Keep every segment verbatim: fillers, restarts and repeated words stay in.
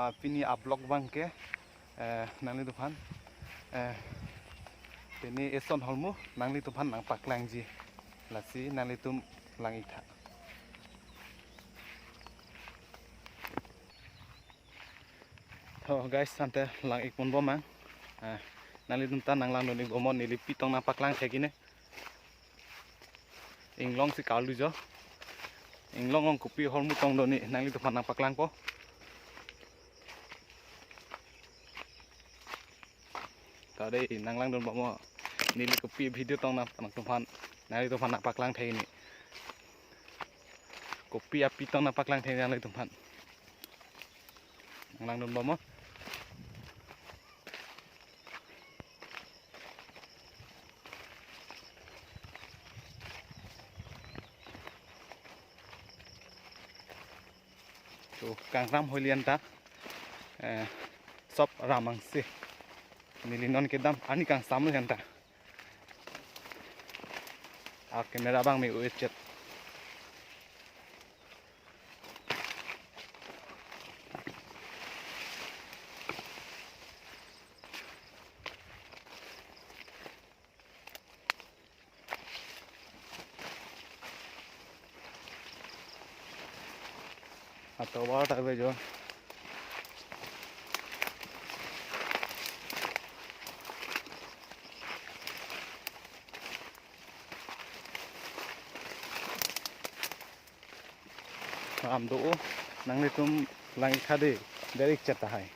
Pini a-vlog abang ke, eh, nanglitumphan, eh, pini eson ahormu nanglitumphan nangpaklangji. Lasi nanglitum lang-ik tha. To guys, ante lang-ik ponbom ang. Eh, nanglitum ta nanglangdun-ik bomnon, neli pi tong nangpaklang thekji ne. Inglong si karlu jo. Inglong along kopi ahormu tong do ne, nanglitumphan nangpaklangpo. Ta dei, nanglangdun bomnon. Neli kopi video tong nang, nangtumphan, nanglitumphan nangpaklang thekji ne. Kopi api tong nangpaklang thekji ne nanglitumphan. Nanglangdun bomnon. To, Kangram Holi anta, eh, sop ram angse. Neli non kedam arni kangsamlo anta. A-camera abang me-o-et chet. Atovar ta ave jo. Ram do-o, nanglitum lang-ik tha dei, der-ik chet tahai.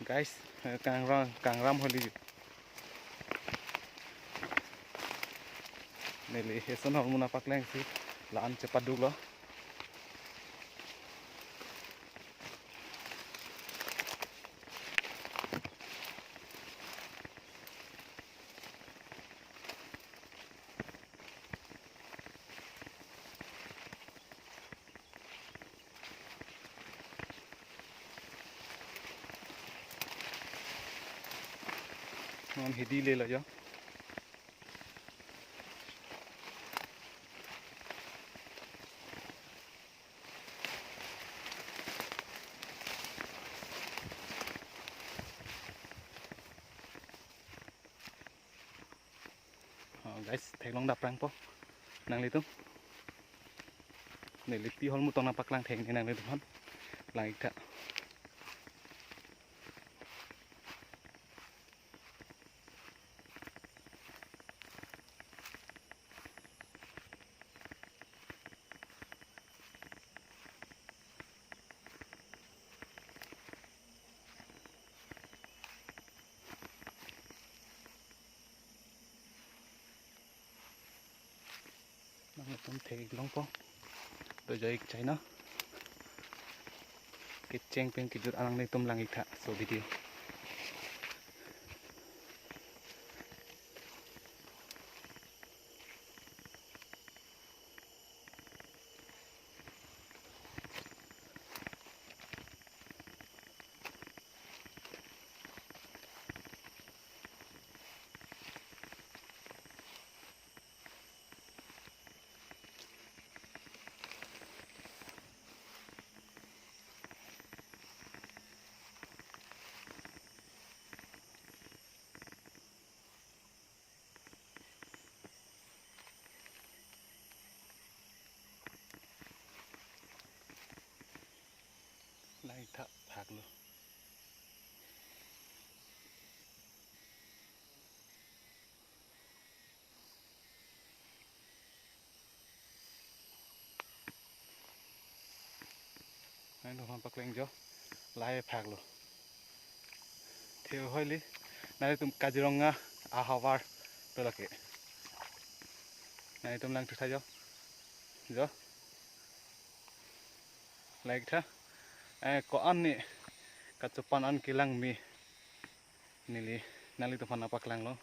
Guys, eh, Kangram, Kangram Holi. Neli eson ahormu nangpaklangsi la-an chepaduklo. Non hidi lelo jo. Oh, guys, theklong dapprangpo nanglitum. Neli pi ahormu tong nangpaklang thekji ne nanglitumphan. Lang-ik tha. Nangtum thek-ik longpo. Dojoi-ik chai non. Kecheng pen kejut an nangtum lang-ik tha laso video. Lang-ik tha phak lo. Nangtum aphan pakleng jo, lahai phak lo. Thir hoi li, nanglitum Kaziranga ahavar to lake. Nanglitum lang-ik tha jo. Jo. Lang-ik tha. Eh, ko-an ne kachopan an kelang me. Neli nanglitum aphan nangpaklang lo.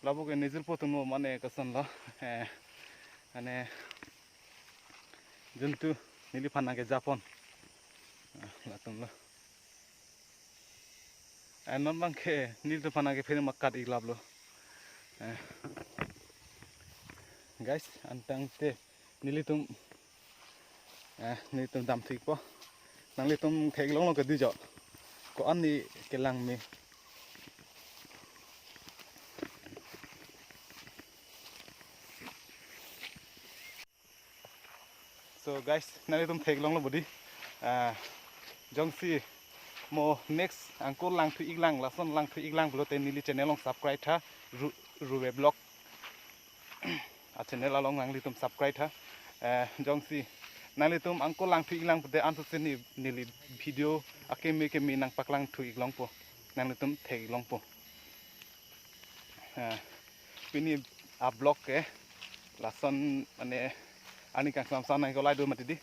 Lapu ke nejirpo atum lo mane kosonlo. Eh, mane juntu neliphan nangkejapon. Ah, latum lo. Eh, non abang ke nelitum aphan nangkephere ma kat-ik laplo. Eh, guys, an tangte nelitum, eh, nelitum damthu-ikpo. Nanglitum theklonglo ke dui jo. Ko-an ne kelang me. So guys, nanglitum theklonglo bodi. Ah, jongsi mo next angko langthu-iklang, lason langthu-iklang pulote neli channel along subscribe tha, Ru-, Ruve Vlog. A channel along nanglitum subscribe tha. Eh, jongsi nanglitum angko langthu-iklang pulote ansose ne-, neli video akeme keme nangpaklangthu-iklongpo. Nanglitum theklongpo. Eh, pini a-vlog ke lason mane arni kangsam sam nangkelai do mati di.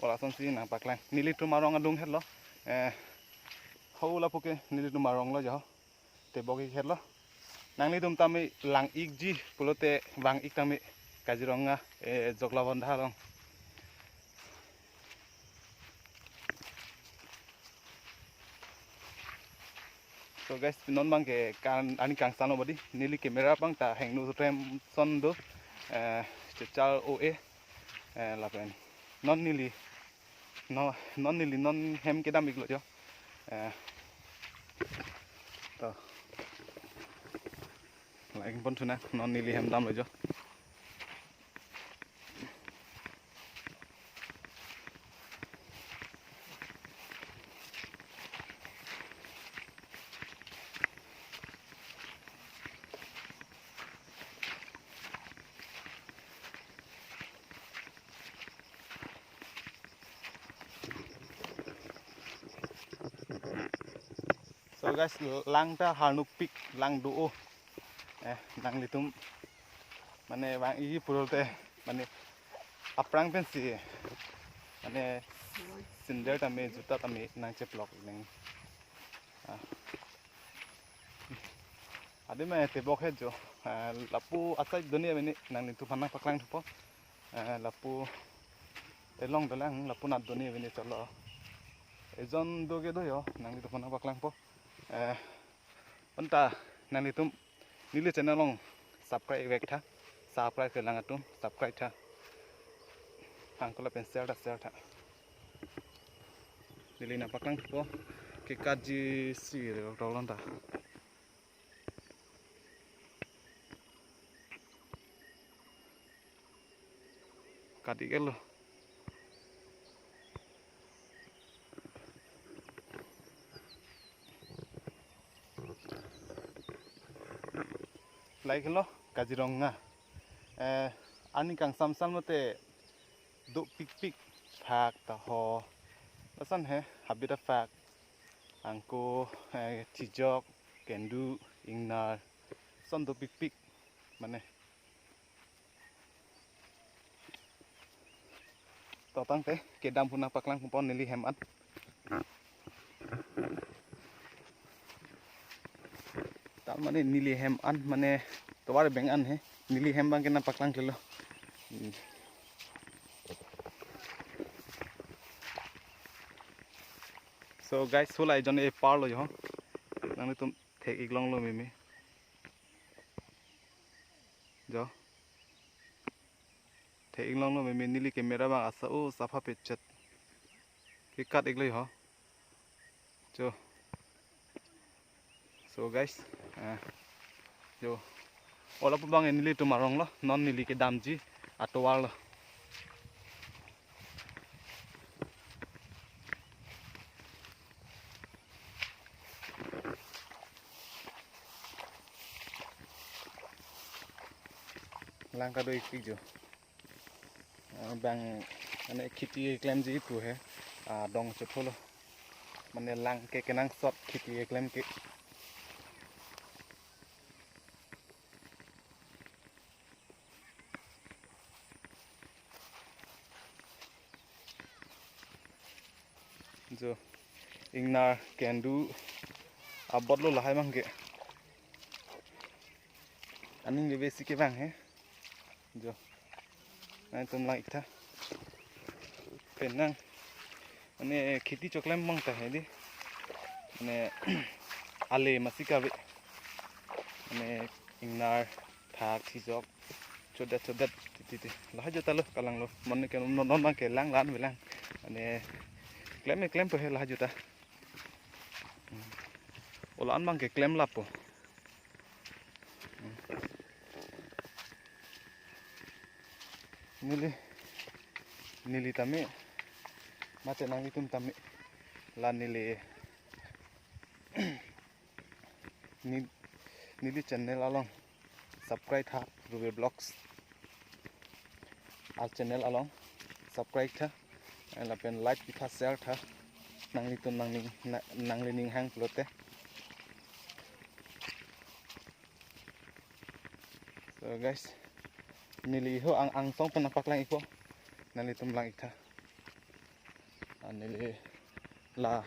O lasonsi nangpaklang. Nelitum arong adung hetlo. Eh, ho lapu ke nelitum arong lo jo. Tebok-ik hetlo. Nanglitum tame lang-ikji pulote vang-ik tame Kaziranga, eh, Joglabandha along. So guys, non abang ke kan arni kangsam lo bodi, neli camera abang ta hengno rem son do, eh, chechar o-e, eh, lapen non neli, no, non neli non hem kedam-iklo jo. Eh, to. Lain pon thunang, non neli hem damlo jo. So guys, lang ta harnukpik, lang do-o. Eh, nanglitum mane vang-ikji pulote mane aphrang pensi mane sandal tame, juta tame nangcheplok nang. Ah. Adi mane tebok het jo. Ah, lapu asai doni mane nanglitum aphan nangpaklangthupo. Eh, lapu elong dolang, lapu nat doni mane cholo. Ejon do ke do jo, nanglitum aphan nangpaklangpo. Eh, bonta nanglitum neli channel along subscribe-ik tha. Subscribe kelang atum, subscribe tha. Angko lapen share tha, share tha. Neli nangpaklangthupo. Kekatji si re rok lonta. Kat-ik-etlo. Lahelo Kaziranga. Eh, arni kangsam sam lote dopikpik, phak ta ho. Lason he habit aphak. Angko, eh, chijok, kendu, ingnar. Lason dopikpik. Mane. To tangte kedam pu nangpaklang pon neli hem an. Ta mane neli hem an mane tovar beng an he. Neli hem abang ke nangpaklang klelo. Hmm. So guys, sulai jon e parlo jo. Nanglitum thek-iklonglo meme. Jo. Thek-iklonglo meme, neli camera abang asa o sapha pechet. Kekat-iklo ho. Jo. So guys, ah, jo. O lapu abang nelitum arong lo, non neli kedamji atovar lo. Lang kado-ikpik jo. Ah, bang mane kheti keklemji pu he. Ah, dong chothulo. Mane lang ke kenangsot kheti keklem ke. Jo, ingnar kendu abot lo lahai abang ke. Aning bebe si kevang he. Jo. Nanglitum lang-iktha. Penang. Mane kheti choklem abang ta hedi. Mane ale masi kave. Mane ingnar thak chijok. Chodat chodat titi ti. Lahai jota lo kalanglo. Mane ke non non ke lang lan belang. Mane klem klem po he lahai jota. Ola-an abang ke klem lapo. Neli, neli tame, mate nanglitum tame, la neli, ni, neli channel along subscribe tha, Ruby Vlogs. Al channel along subscribe tha, lapen like pitha, share tha. Nanglitum nangning, na, nanglining hang pulote. So guys, neli ho ang angsong pen nangpaklang-ikpo, nanglitum lang-iktha. Ah, neli la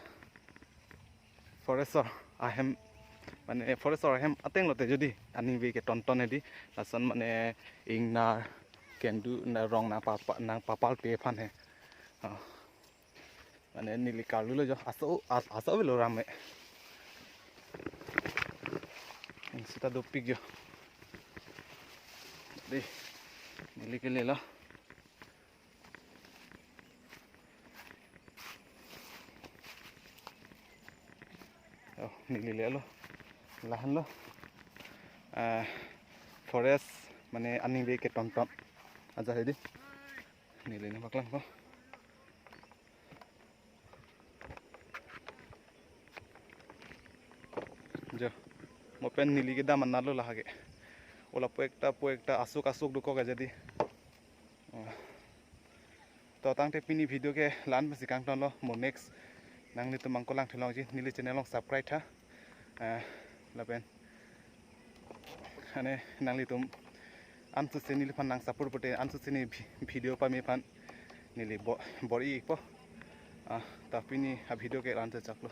forest ahem, mane forest ahem ateng lote jodi aning bebe ke tonton hedi, lason mane ingnar kendu na rong nangpapa, nangpapal pe aphan he. Ah. Mane neli karlu lo jo, aso, as-, aso avelo ram me. Sita dopik jo. Dei, neli kele lo. Oh, neli lelo. Lahenlo. Ah, forest, mane aning bebe ke tonton. Aja hedi. Neli nangpaklangpo. Jo. Mo pen neli kedam analo lahai ke. Ola po ekta po ekta asuk asuk dokok aja di. Ah. To tangte pini video ke la-an pensi kangtonlo, mo next nanglitum angko langthu longji, neli channel along subscribe tha. Ah, lapen mane nanglitum ansu si neliphan nang support pute ansu si ne vi-, video pame aphan neli bo-, bor-ipo. Ah, ta pini avideo ke la-an chaklo.